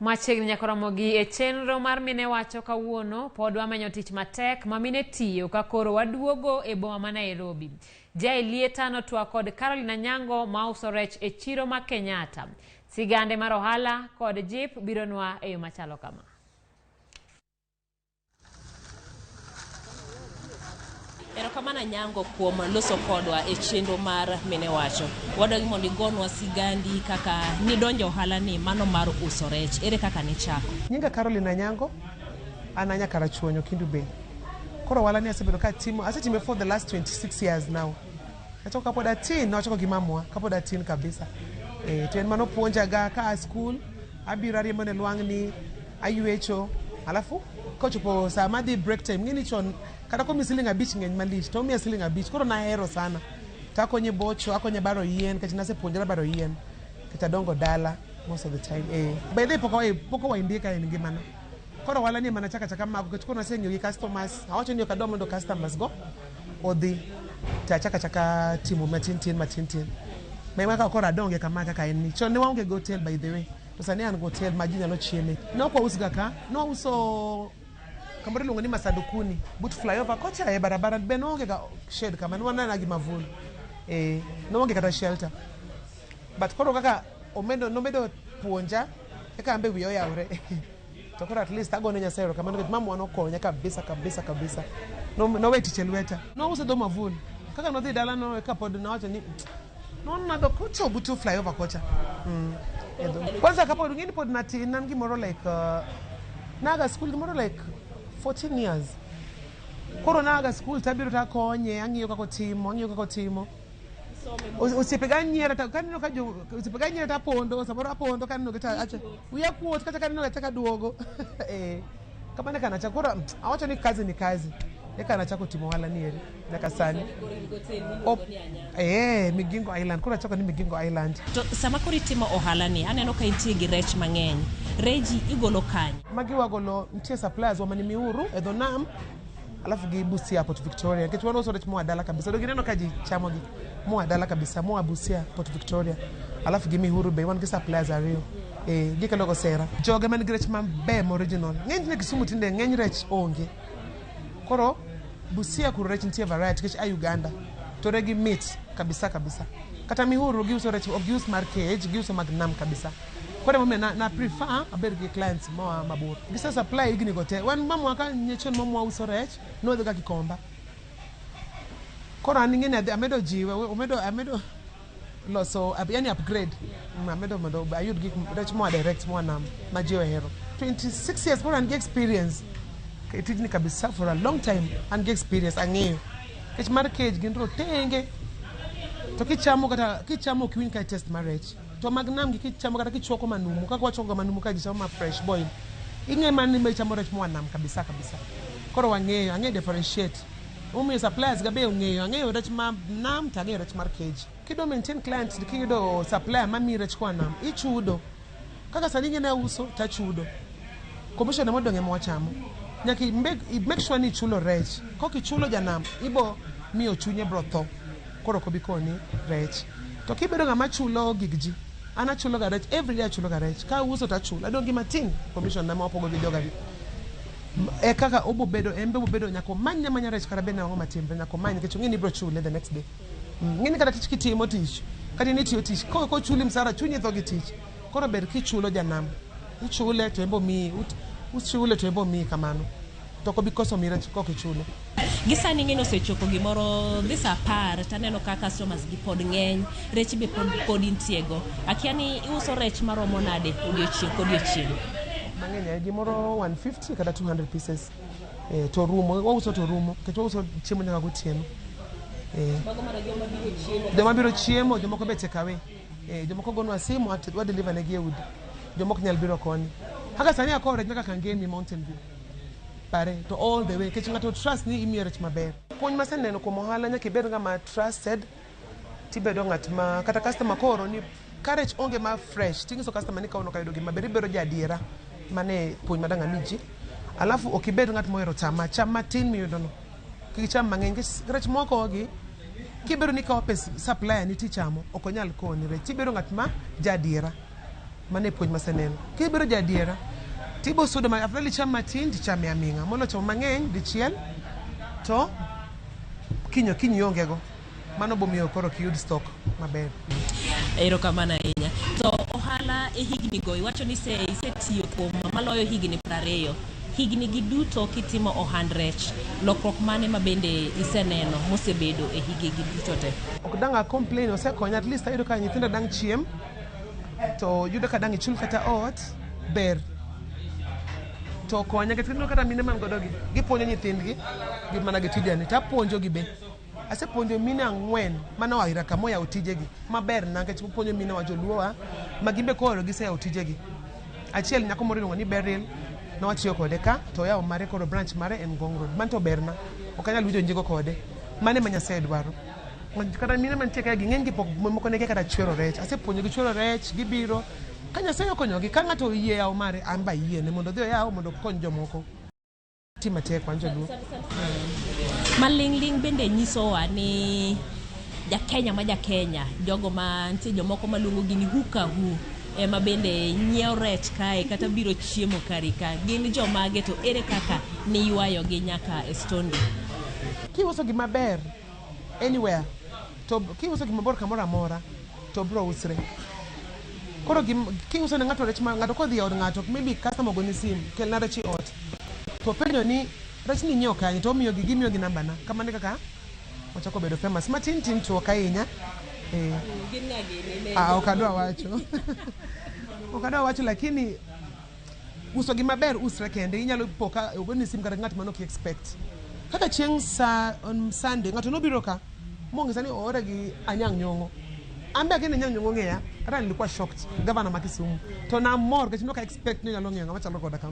Machiegni nyaka romogi e chenro mar Mine Wacho kawuono, pod wamenyo tich matek ma mine tiyo ka koro waduogo e boma ma Nairobi. Jay Lieta notwak kod Caroline Anyango ma uso rech e chiro ma Kenyatta. Sigande mar ohala kod jip bironwa e yo machalo kama. Erokamano Anyango kuom loso kodwa e chenro mar Mine Wacho. Wadwaro mondo igonwa sigandi kaka nidonjo ohala ni mano mar uso rech. Ere kaka nichako? Nyinga Caroline Anyango, an a Nyakarachuonyo, Kendu Bay. Koro ohala ni asebedo ka atimo, asetime for the last 26 years now. Nachako kapod atin, nawachako gi mamwa kapod atin kabisa. Eh, to en mano puonjaga ka a school, abiro ariembo ne lwang'ni, aywecho, alafu kochopo saa madhi break time, ng'eni chon kata komi siling 5 ng'eny malich, to omiya siling 5, koro nahero sana. To akonye bocho, akonye baro yien, nikech nasepuonjora baro yien, nikech adongo dala most of the time. Eh. By the way, pok owaindika e ngimana. Koro ohala ni ema nachako achaka mako, nikech koro naseng'iyo gi customers, awacho ni ok adwa mondo customers go odhi, to achako achaka timo matin tin matin tin. Ma ema koro adonge kama kaka en ni. Chon ne waonge gi hotel by the way, to sani an gi hotel ma ji nyalo chieme. Ne ok waus ga ka, ne wauso kamoro iluongo ni Masandukuni, but flyover kocha e barabara be ne waonge ga shed kama, ne wanana gi mavul. Eh, ne waonge kata shelter. But koro kaka omedo, nomedo puonja, eka an be wiya oyawre. To koro at least agone Nyasaye erokamano nikech mamwa nokonya kabisa kabisa kabisa. Nowe tich e lweta. Nouso dho mavul. Kaka nodhi dala no eka pod nawacho ni nonadho kocha obutu flyover kocha. Kwanza kapod ng'eni pod natin, nan gimoro like naga school gimoro like 14 years. Koro naga school tabiro takonye, ang'iyo kaka otimo, ang'iyo kaka otimo. Osiepega nyiera to kaneno ka jo osiepega nyiera to apondo, samoro apondo kaneno gi to acha wiya kuot kata kaneno achako aduogo. Eh, kamano eka nachako. Koro awacho ni kazi ni kazi. Eka nachako timo ohala ni eri nyaka sani. Eh, Migingo Island. Koro achako ni Migingo Island. To sama koro itimo ohala ni, aneno ka intie gi rech mang'eny. Reji igolo kanye? Magi wagolo, nitie suppliers wa mani Miuru e dho nam, alafu gi Busia, Port Victoria. Nikech wan uso rech moa dala kabisa. Donge ineno ka ji chamogi? Moa dala kabisa, moa Busia, Port Victoria. Alafu gi Mihuru be wan gi suppliers ariyo. Eh, gikelo go sera. Joge man gi rech maber ma original. Ng'eny ne Kisumu tinde ng'eny rech onge. Koro Busia kuro rech nitie variety nikech a Uganda. To regi mit kabisa kabisa. Kata Mihuru giuso rech, ok gius mar cage, giuso mag nam kabisa. Koro emomiyo na prefer abed gi clients moa mabor. Gise supply higni go te. Wan mamwa ka nyachon mamwa uso rech, nodhi ga Gikomba. Koro an ing'eni amedo jiwe, omedo, amedo loso, yani upgrade. Amedo mondo ayud gik rech moa direct moa nam ma ji ohero. 26 years koro an gi experience. E tijni kabisa for a long time an gi experience ang'eyo. Nikech mar cage gin rotenge. To kichamo kata kichamo ok iwinj ka taste mar rech. To mag nam gi kichamo kata kichwako manumu, kaka wachwako ga manumu ka ji chamo ma fresh boil. Ing'e mana ni ichamo rech moa nam kabisa kabisa. Koro wang'eyo, ang'eyo differentiate. Omiyo suppliers ga be ong'eyo, ang'eyo rech ma nam to ang'eyo rech mar cage. Kidwa maintain clients kiyudo supplier mamiyi rech koa nam, ichudo. Kaka sani ing'e ni auso to achudo. Commission modong' ema wachamo. Nyaka i make sure ni ichulo rech. Kok ichulo janam, ibo miyo chunye bro tho. Koro ok obi koni rech. To kibedo ng'ama chulo gig ji, an achulo ga rech, every day achulo ga rech. Ka auso to achulo, adong' gi matin commission na ma wapogo gi joga gi. E kaka obo bedo, en be obo bedo nyaka omany amanya rech kata bed ni ang'o matimre, nyaka omany nikech ong'e ni ibro chule the next day. Ng'e ni kata tich kitimo tich, kata in itiyo tich, kochuli msara chunyi tho gi tich. Koro ber kichulo janam, ichule to en be omiyi, uchule to en be omiyi kamano. To ok obi koso miyi rech kok ichule. Gi sani ing'e ni osechopo gimoro dhi saa 10 to aneno ka customers gi pod ng'eny, rech be pod intie go. Akia ni iuso rech maromo nade odiochieng' kodiochieng'? Mang'eny ahinya, gimoro 150 kata 200 pieces. To rumo, wauso to rumo, nikech wauso chiemo nyaka gotieno. Mago mana joma biro chiemo. Joma biro chiemo, jomoko be take away. Jomoko gonwa simu, wa deliver negi e udi. Jomoko nyal biro koni. Kaka sani akowo rech nyaka Kangemi Mountain View. Pare, to all the way, nikech ng'ato trust ni imiyo rech maber. Puonj maseneno kuom ohala nyaka ibed ng'ama trusted, tibedo ng'at ma kata customer kooro ni ka rech onge ma fresh, tinyiso customer ni kawuono ok ayudo gima ber, ibedo ja adiera. Mano e puonj madang' ami ji. Alafu ok ibed ng'at mohero tamaa, cham matin miyudo no. Kik icham mang'eny nikech rech mokowo gi, kibedo ni ikawo pes supplier ni tichamo, ok onyal koni rech. Tibedo ng'at ma ja adiera. Mano e puonj maseneno. Kibedo jaadiera, tibo sudo ma afadhali icham matin tichame aming'a molo chamo mang'eny dichiel to kiny okinyi ionge go. Mano bomiyo koro ok iyud stock maber. Erokamano ahinya. To ohala e higni go iwacho ni isetiyo kuom maloyo higni 20. Higni gi duto kitimo ohand rech, lokruok mane ma bende iseneno mosebedo e hige gi duto te? Ok dang' a complain, osekonya at least ayudo ka nyithinda dang' chiem to yudo ka dang' ichul kata ot ber to konya nikech ineno kata mine man godo gi gipuonjo nyithindgi gi mana gi tijani to apuonjogi be asepuonjo mine 4 mane oa ira kama oyawo tijegi maber na nikech puonjo mine wa joluowa ma gin be koro giseyawo tijegi. Achiel nyako moro iluongo ni Beryl nowatiyo kode ka to oyawo mare koro branch mare en Ngong Road. Mano to berna ok anyal winjo njigo kode. Mano ema Nyasaye dwaro. Kata mine mantie kae gi ng'eny gi pok moko ne kia kata chwero rech. Asepuonjogi chwero rech gibiro ka Nyasaye okonyogi ka ng'ato oyie yawo mare an be ayiene mondo odhi oyaw mondo okony jomoko. Ti matek wan joluo. Maling'ling' bende nyisowa ni jakenya ma jakenya jogo ma nitie jomoko maluongo gi ni huka hu ema bende nyiewo rech kae kata biro chiemo kari ka gin jomage to ere kaka niywayogi nyaka e stondi? Kiuso gima ber anywhere to kiuso gima bor kamoro amora to bro usre. Koro kiuso ne ng'ato rech ma ng'ato kodhi e od ng'ato maybe customer ogoni sim kelna rech e ot to penjo ni rech ni inyiewo kanye to omiyogi gimiyogi namba na kamano e kaka ochako bedo famous matin tin chuok ahinya. Ok adwa wacho ok adwa wacho lakini uso gima ber usre kende inyalo po ka ogoni sim kata ng'at mane ok expect. Kaka chieng' sa on Sunday ng'ato nobiro ka mong'isa ni oore gi Anyang' Nyong'o. An be akia ni Anyang' Nyong'o ng'eya, hata nilikuwa shocked, gavana ma Kisumu. To namor nikech nok expect ni onyalo ng'eyo ng'ama chalo koda kama.